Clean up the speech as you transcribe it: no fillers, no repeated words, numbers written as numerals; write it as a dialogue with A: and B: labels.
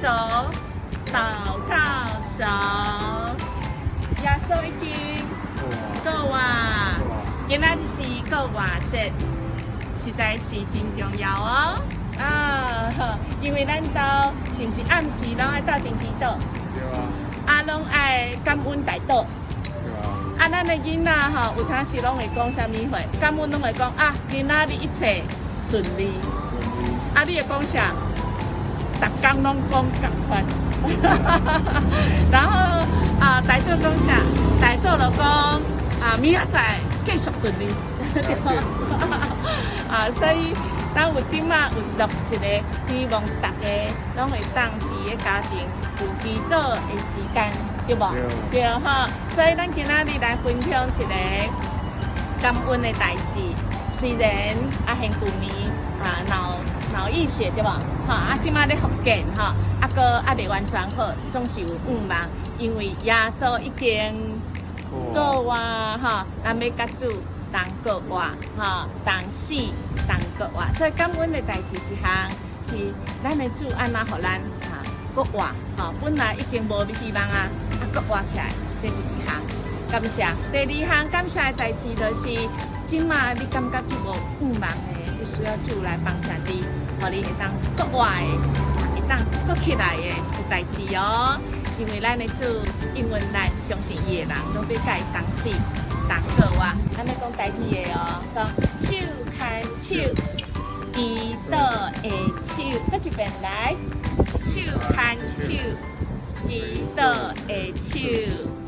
A: 手，禱告手。耶穌已經復活，今仔日是復活節，實在是真重要哦。啊，因為咱兜是毋是暗時攏愛鬥陣祈禱？
B: 對啊。
A: 啊，攏愛感恩代禱。
B: 對啊。
A: 啊，咱的囡仔吼，有當時攏會講啥物話？感恩攏會講啊，今仔日一切順利。
B: 順利。
A: 啊，你會講啥？逐工攏講仝款。然後啊，代禱講啥？代禱就講啊，明仔載繼續順利。啊，所以咱有這馬有錄一個，希望逐家攏會當佇个家庭有祈禱的時間，對無？對吼。所以咱今仔日來分享一個感恩的代誌。雖然阿賢舊年啊腦溢血對無？吼啊，這馬咧復健吼，啊閣猶未完全好，總是有盼望，因為耶穌已經復活吼，咱欲佮主同復活吼，同死同復活，所以感恩的代誌一項是咱的主按怎予咱哈復活吼，本來已經無希望啊，啊閣活起來，這是一項感謝。第二項感謝的代誌就是，這馬你感覺足無盼望的，你需要主來幫助你，予你會當復活的，會當閣起來的的代誌哦。因為咱的主應允咱相信伊的人，攏欲佮伊同死同復活。咱欲講台語的哦，講手牽手，祈禱的手，閣一遍來，手牽手，祈禱的手。